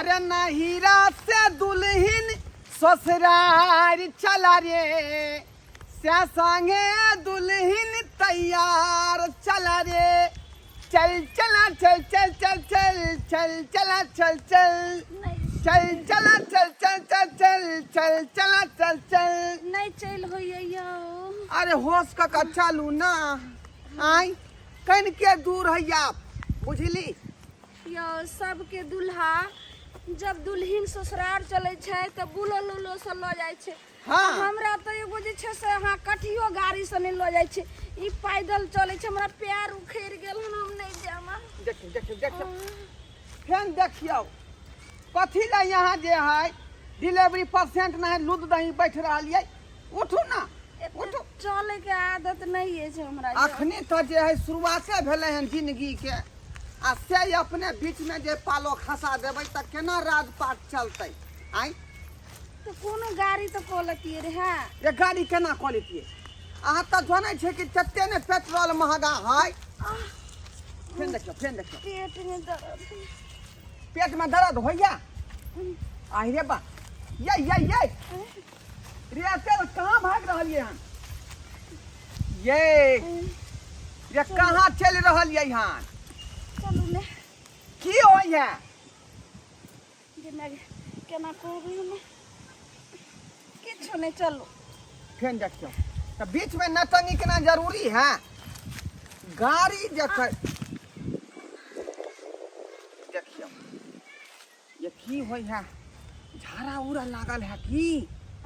अरे नहिरा से दुल्हिन ससुरार चला रे, से संगे दुल्हिन तैयार चला रे। चल चला चल चल चल चल चल चला चल चल नहि चल चला चल चल चल चल चल चला चल चल। नहि चलि होइए यौ। अरे होश कऽ कऽ चलू ना, आय कनिके दूर हैया, बुझली? यौ, सबके दुल्हा जब दुल्हिन ससुरार चलै छै तऽ बुलो लुलो से लऽ जाइ छै। हमरा तऽ एगो जे छै से अहाँ कठियो गाड़ी से नहि लऽ जाइ छै, ई पैदल चलै छै। हमरा पैर उखड़ि गेल हन, हम नहि जायब। देखियौ देखियौ देखियौ, फेन देखियौ, कथी लए यहाँ जे है डिलीवरी पेशेंट नहीं लुद दही बैठ रहलियै। उठू ना, उठू। चले के आदत नहीं अछि हमरा यौ। अखनी तऽ जे है शुरुआते भेलै हन जिंदगी के, आ से अपने बीच में जे पालो खसा देबै तऽ केना राजपाट चलतै? आँय? तऽ कोनो गाड़ी तऽ कऽ लेतियै रहए। रे, गाड़ी केना कऽ लेतियै? अहाँ तऽ जानै छै कि कते ने पेट्रोल महगा है। फेन देखियौ, फेन देखियौ। पेट में दर्द होइए। पेट में दर्द होइया? आहि रे बा, ये ये ये रे, एते कहाँ भागि रहलियै हन ये? रे, कहाँ चलि रहलियै हन? चलू ने। की होइया? जेना केना कहबै, हम किछु नहि, चलू। फेन देखियौ तऽ बीच में नटंगी केना जरूरी है। गाड़ी जखन देखियौ, ये की होइ है? झाड़ा उड़ा लागल है की?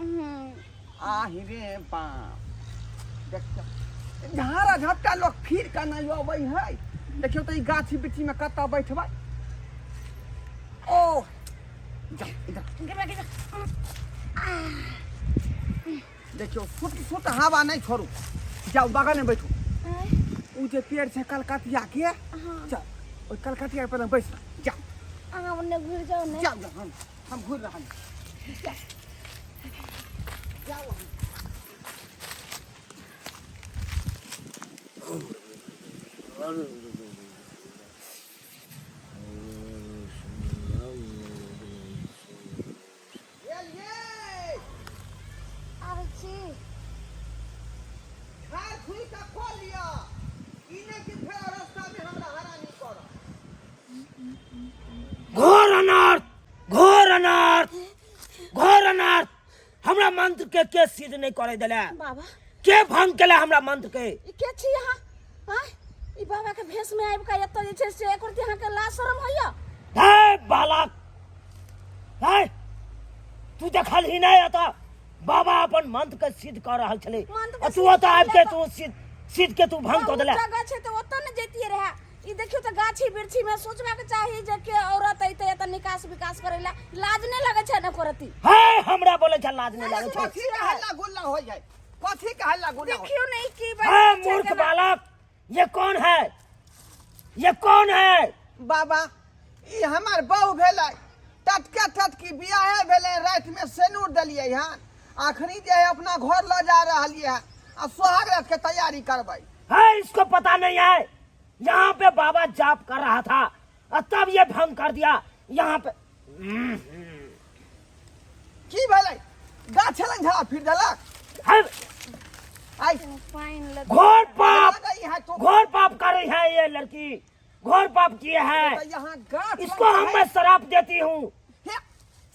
आहि रे बाप, देखियौ, झाड़ा झपटा लोग फिर के नहीं अबै है। देखियौ तऽ ई गाछी बिछी में कतऽ बैठबै? ओ जा इधर। देखियौ, सुत सुत हवा नहीं छोड़ू। जाउ, बगल में बैठू। उ जे पेड़ छै कलकतिया के, चल, ओहि कलकतिया के पेड़ में बैस जा। अहाँ ओन्ने घुरि जाउ ने। जाउ जाउ, हम घुरि रहल छी। जाउ जाउ अहाँ। एलियै। आबै छी। खाय खुई कऽ खो लिअ, ई नहि कि फेर रास्ता में हमरा हरानी करब। घोर अनर्थ, घोर अनर्थ, घोर अनर्थ! हमरा मंत्र के के सिद्ध नहीं करे देले? बाबा। के भंग केले हमरा मंत्र के? ई के छी अहाँ? आँय, ई बाबा के भेष में आबि कऽ एतऽ जे छै से एको रत्ती अहाँके लाज शरम होइया? हे बालक, हे, तू देखल ही नहीं एतऽ बाबा अपन मंत्र के सिद्ध कर रहल छलै मंत्र के आ तू सिद्ध ओतऽ आबि के केलक। तू सिद्ध सिद्ध के तू भंग कऽ देले। बहुत जगह छै तऽ ओतऽ ने जैतियै रहए। ई देखियौ तऽ गाछी वृक्षी में सोचबाक चाही जे के औरत अइतै एतऽ निकास विकास करै लए। लाज नहि लगै छै ने एको रत्ती? हे, हमरा बोले छै लाज नहीं लागै छै? कथी के हल्ला गुल्ला होइ है? कथी के हल्ला गुल्ला होइ? देखियौ ने ई की हे बात छै मूर्ख केना। बालक, ये कौन है? ये कौन है? बाबा, ई हमर बहू भेलै। टटके टटकी बियाहे भेलै, रातिमे सेनूर देलियै हन। अखनी जे है अपना घर लऽ जा रहलियै हन आ सोहाग रात के तैयारी करबै। है, इसको पता नहीं है, यहाँ पे बाबा जाप कर रहा था और तब ये भंग कर दिया यहाँ पे। की भेलै? गाछ लग झाड़ा फिर देलक। है, आइ पानि लग घोर पाप लगै है तो। घोर पाप कर रही है ये लड़की, घोर पाप किए है। तऽ यहाँ गाछ इसको हम मैं शराब देती हूँ। हे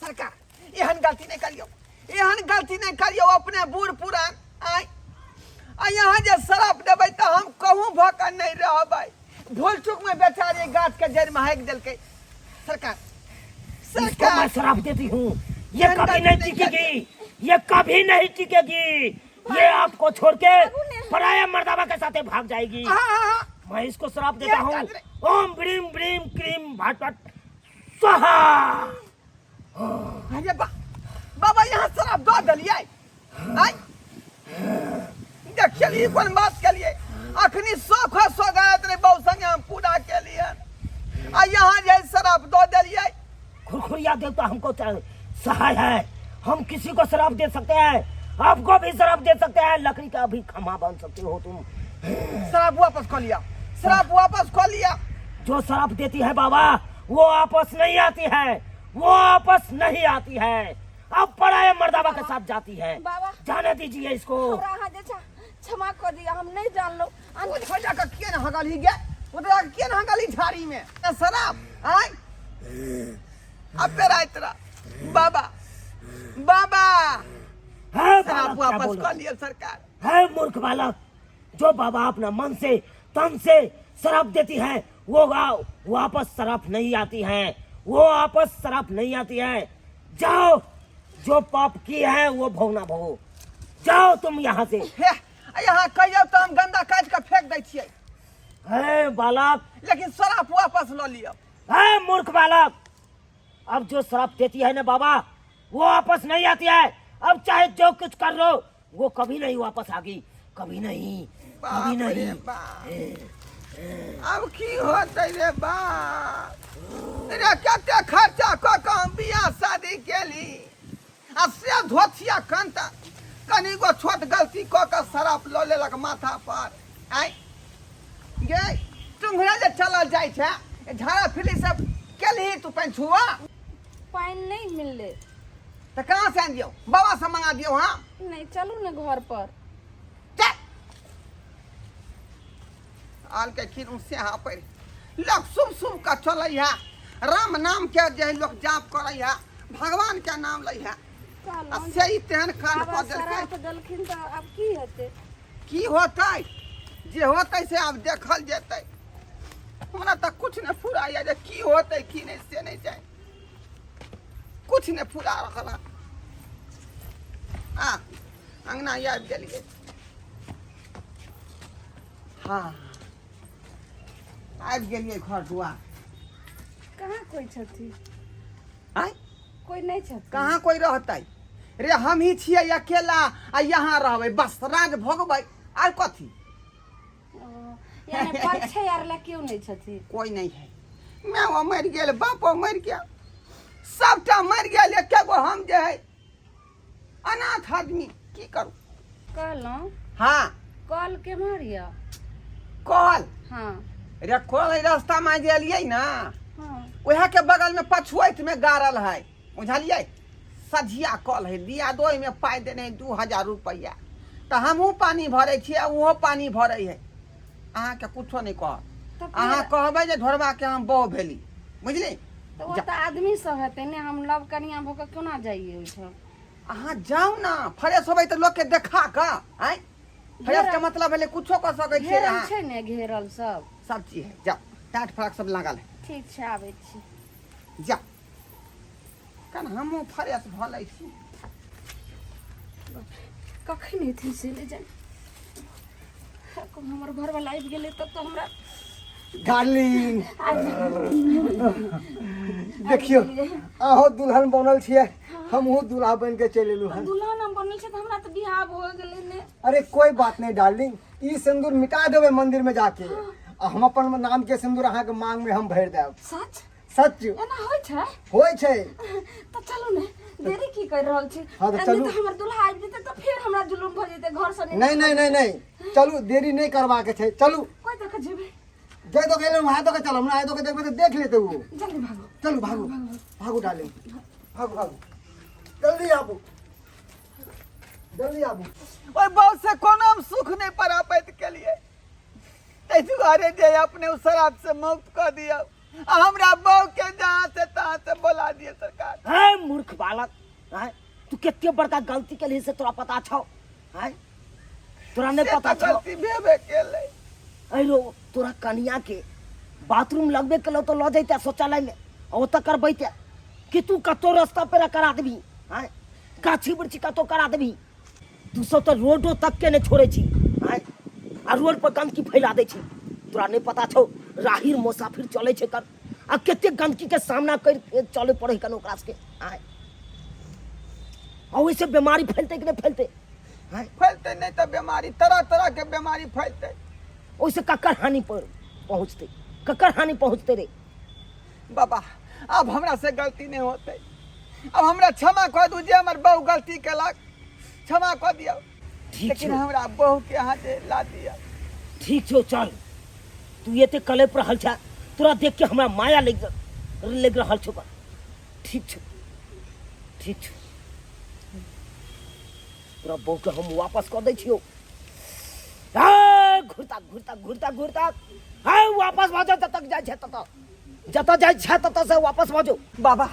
सरकार, एहन गलती नहि करियौ, एहन गलती नहि करियौ। अपने बूढ़ पुरान आय आ यहाँ जे शराब देबै तऽ हम कहूँ भऽ कऽ नहि रहबै। भूल चूक में बेचारे गाछ के जड़ में हाकि देलकै। सरकार, इसको मैं सरकार, शराब देती हूँ। ये एहन कभी गलती नहीं नहीं टिकेगी, ये कभी नहीं टिकेगी। ये आपको छोड़ के पराया मर्दाबा के साथ भाग जाएगी। हाँ हाँ हाँ मैं इसको शराब देता ये हूँ। गलती- ओम ब्रीम ब्रीम क्रीम भट भट स्वाहा। अरे बा बाबा, यहाँ शराब दऽ देलियै? आय देखिए, ई कोन बात केलियै? अखनी शौख सोगायत रहे बहु संगे हम पूरा केलियै आ यहाँ जे शराब दऽ देलियै। खुरखुरिया देवता हमको सहाय है। हम किसी को शराब दे सकते हैं, आपको भी शराब दे सकते हैं। लकड़ी का भी खम्भा बन सकते हो तुम। शराब वापस कऽ लिअ, शराब वापस कऽ लिअ। जो शराब देती है बाबा, वो वापस नहीं आती है। वो वापस नहीं आती है, अब पराये मर्दावा के साथ जाती है। बाबा। जाने दीजिए इसको। हमरा अहाँ जे छै क्षमा कऽ दिअ, हम नहि जानलहुँ। ओ छोड़ जाके किए ने हगलही गे, ओ तऽ जाके किए ने हगलही झाड़ी में ए, शराब आय अब पेरा इतरा बाबा बाबा है शराब बालक, क्या वापस बोलो? कर लिया सरकार। है मूर्ख बालक, जो बाबा अपना मन से तन से शराब देती है वो वापस शराब नहीं आती है, वो वापस शराब नहीं आती है। जाओ, जो पाप की है वो भोगना भोगो, जाओ तुम यहाँ से। हे, यहाँ कहियो तो हम गंदा काट के फेंक दै छियै। है बालक, लेकिन शराब वापस ल लियो। है मूर्ख बालक, अब जो शराब देती है ना बाबा वो वापस नहीं आती है। अब चाहे जो कुछ कर लो वो कभी नहीं वापस आगी, कभी नहीं, कभी बाप रे नहीं। बाप, अब की होतै रे बाप रे, कते खर्चा कऽ कऽ हम बियाह शादी केली आ से धोथिया कंता कनी गो छोट गलती कऽ कऽ शराब लऽ लेलक माथा पर। आइ गे टुंगरा जे चलल जाइ छै, झाड़ा फिली सब केलही तू पानि छुआ? पानि नहि मिललै। तऽ कहाँ से आनि दियौ? बाबा से मंगा दियौ? हाँ नहि, चलू ने घर पर। चल आल के खीर से हाँ पर लोग शुभ शुभ का चलै है, राम नाम के जे लोग जाप करै है, भगवान के नाम लै है, आ से ही तेहन कांड बाबा कऽ देलकै। शराब देलखिन तऽ आब की हेतै? की होतै, जे होतै से आब देखल जेतै। हमरा तऽ कुछ नहि फुराइया जे की होतै की नहि से नहि जाय, कुछ नहि फुरा रहल हन। आ अंगना आबि गेलियै। हाँ आबि गेलियै घर दुआर। कहाँ कोइ छथिन? आँय? कोइ नहि छथिन। कहाँ कोइ रहतै रे, हम ही छियै अकेला आ यहाँ रहबै, बस राज भोगबै आर कथी। ओ, यानी परिचय आर लए केओ नहि छथिन? कोइ नहि है, माओ मरि गेल, बापो मरि गेल, सबटा मरि गेल, एके गो हम जे है अनाथ आदमी, की करू। कहलहुँ हाँ कल केम्हर यऽ? कल? हाँ। रे कल एहि रास्ता में जे एलियै ना, हाँ, वएह के बगल में पछुआइत में गाड़ल है, बुझलियै? सझिया कल है, दिया दो में पाइ देने है 2000 रुपैआ, तऽ हमहूँ पानि भरै छियै आ ओहो पानि भरै है। अहाँके कुछो नहि कहब। तऽ फेर- अहाँ कहबै जे ढोरबा के हम बहु भेली, बुझली? तऽ ओ तऽ आदमी सब हेतै ने, हम लव कनिया भऽ कऽ केना जाइए ओहिठाम? अहाँ जाउ ना, फ्रेश होबै तऽ लोकके देखा कऽ आँय, फ्रेश के मतलब भेलै कुछो कऽ सकै छियै घेरल अहाँ। छै ने, घेरल सब सब चीज है, जाउ, टाट फराक सब लागल है। ठीक छै, आबै छी। जाउ, कन हमहूँ फ्रेश भऽ लै छी। कखन एथिन से नहि जानि। हमर घरवाला आबि गेलै तब तऽ हमरा डार्लिंग, देखियौ अहो दुल्हन बनल छियै, हमहूँ दूल्हा बनि के चलि एलहुँ हन। दुल्हन हम बनल छै तऽ हमरा तऽ बियाह भऽ गेलै ने। अरे कोई बात नहीं डार्लिंग, ई सिंदूर मिटा देबै मंदिर में जाके आ हम अपन नाम के सिंदूर अहाँके मांग में हम भरि देब। सच? सच। एना होइ छै? होइ छै। तऽ चलू ने, देरी की कर रहल छी? हाँ, तऽ नहि चलू। तऽ हमर दुल्हा आबि जेतै तऽ फेर हमरा जुलुम भऽ जेतै, घर से नहीं नहीं नहीं नहीं, चलू, देरी नहीं करबाके छै, चलू। कोइ दऽ कऽ जेबै? जे दऽ के एलहुँ वएह दऽ के चलब ना, दऽ के देखबै तऽ देख लेतै ओ। जल्दी भागू। चलू, भागू भागू डार्लिंग, भागू भागू, जल्दी आबू, जल्दी आबू। ओहि बहू से कोनो हम सुख नहि परापैत केलियै, ताहि दुआरे जे अपने ओ शराब से मुक्त कऽ दियौ आ हमरा बहू के जहाँ से तहाँ से बोला दिए सरकार। है मूर्ख बालक, हैं तू कते बड़का गलती केलही से तोरा पता छौ? हैं तोरा नहीं से पता तऽ छौ? गलती भेबे केलै। अरे तोरा कनिया के बाथरूम लगबे केलौ तो लऽ जैते शौचालय में आ ओतऽ करबैते कि तू कतौ रास्ता पे करा देबही? हैं गाछी वृक्षी कतौ करा देबही? तू सब तऽ रोडो तक के नहीं छोड़े छी, हैं आ रोड पर गंदगी फैला दै छी। तोरा नहीं पता छौ राहिर मुसाफिर चलै छै कन आ कते गंदगी के सामना कर चले पड़े कन ओकरा सबके, हैं आ ओहिसे बीमारी फैलतै कि नहीं फैलतै? हैं फैलतै नहि तऽ बीमारी, तरह तरह के बीमारी फैलतै। ओहिसे ककर हानि पर पहुँचतै, ककर हानि पहुँचतै रे? बाबा अब हमरा से गलती नहीं होतै, अब हमरा क्षमा कऽ दू, जे हमर बहु गलती केलक क्षमा कऽ दियौ। ठीक लेकिन छौ। हमरा बहु के अहाँ जे ला दिअ। ठीक छौ, चल। तू एते कलपि रहल छ, तोरा देख के हमरा माया लागि रहल छौ। ठीक छौ, ठीक छौ, तोरा बहू के हम वापस कऽ दै छियौ। घुरता घुरता घुरता घुरता है, वापस भऽ जाओ। जतऽ जाइ छै ततऽ, जतऽ जाइ छै ततऽ से वापस भऽ जाओ। बाबा,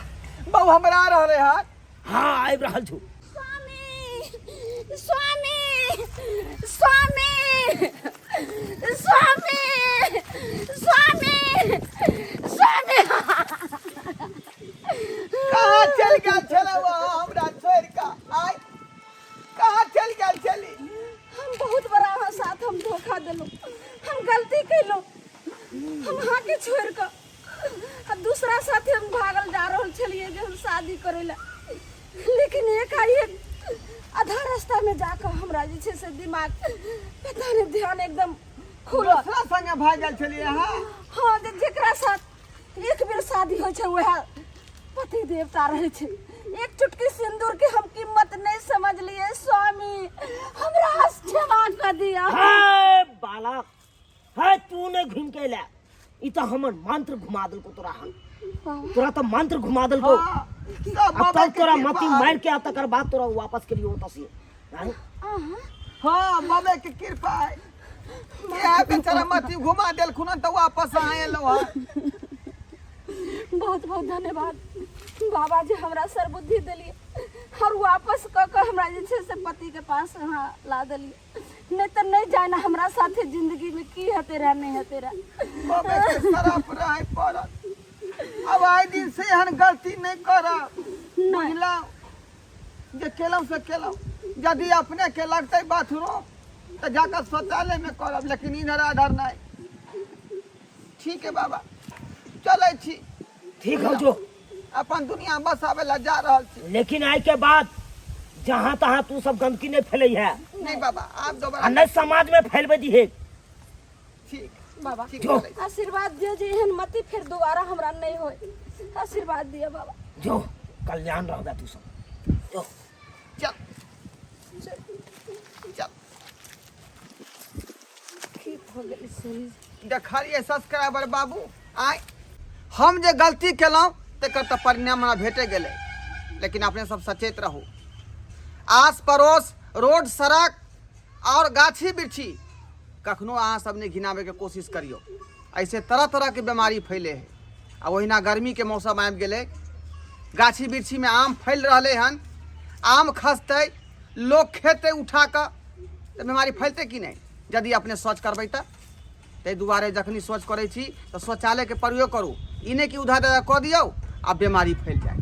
बाबू, हमरा आ रहले हन। हाँ, आबि रहल छौ। स्वामी, स्वामी, स्वामी, स्वामी, स्वामी, स्वामी! कहाँ चल गेल छलै वो हमरा छोड़ि कऽ? आय, कहाँ चल गेल छली? हम बहुत बड़ा अहाँ साथ हम धोखा देलहुँ, हम गलती केलहुँ। हम अहाँके छोड़ि कऽ आ दूसरा साथे हम भागल जा रहल छलियै जे हम शादी करै लए, लेकिन एकाएक आधा रास्तामे जाकऽ हमरा जे छै से दिमाग, पता नहि, ध्यान एकदम खुलल। दोसरा संगे भागि गेल छलियै अहाँ? हाँ, जे जेकरा साथ एक बेर शादी होइ छै वएह पति देवता रहै छै। एक चुटकी सिंदूर के हम कीमत नहीं समझलिए स्वामी, हमरा क्षमा कर दिया। हे बालक, हे, तू नहीं घूम के अयला, ई तऽ हमर मंत्र घुमा देलको तोरा हन। तोरा तऽ मंत्र घुमा देलको। हाँ, सब आ बाबा तब के तोरा कृपा। मती मार के आ तकर बाद तोरा वापस करियो ओतऽ से, आँय? हाँ, बाबा के कृपा है। इएह बेचारा मती घुमा देलखुन हन तऽ वापस अहाँ एलहुँ हन। बहुत बहुत धन्यवाद बाबा जी, हमरा सरबुद्धि देलिए और वापस कऽ कऽ हमरा जे छै से पति के पास अहाँ ला देलिए। नहीं तऽ नहीं जाना हमरा साथे जिंदगी में की हेतै रहे, नहीं हेतै रहे। बाबा के शराप रहै पड़ल। अब आइ दिन से एहन गलती नहि करब, बुझलहुँ? जे केलहुँ से केलहुँ। यदि अपने के लगतै बाथरूम तऽ जाकऽ शौचालय में करब, लेकिन इधर आधर नहि। ठीक है बाबा, चलै छी। ठीक हो, जो। अपन दुनिया बसाबै लए जा रहल छी। लेकिन आइ के बाद जहाँ तहाँ तू सब गंदगी नहीं फैले है। नहीं बाबा, आप आ दोबारा नहीं समाज में फैलबे दिहे। ठीक बाबा। ठीक। जो। चलै छी। आशीर्वाद दियो जे एहन मति फिर दोबारा हमरा नहीं होय, आशीर्वाद दियो बाबा। जो, कल्याण रहबे तू सब, जो। चल चल। ठीक हो गेल शरीर। देखलियै सब्सक्राइबर बाबू, आइ हम जे गलती केलहुँ तकर तऽ परिणाम हमरा भेटे गेलै, लेकिन अपने सब सचेत रहू। आस पड़ोस, रोड सड़क और गाछी वृक्षी कखनो अहाँ सब नहि घिनाबैके कोशिश करियौ। ऐसे तरह तरहके बीमारी फैले है। आ ओहिना गर्मीके मौसम आबि गेलै, गाछी वृक्षीमे आम फैल रहलै हन। आम खसतै, लोक खेतै उठा कऽ, तऽ बीमारी फैलतै कि नहि? यदि अपने शौच करबै तऽ। ताहि दुआरे जखनी शौच करै छी तऽ शौचालयके प्रयोग करू, ई नहि कि उधर कऽ दियौ आ बीमारी फैल जाय।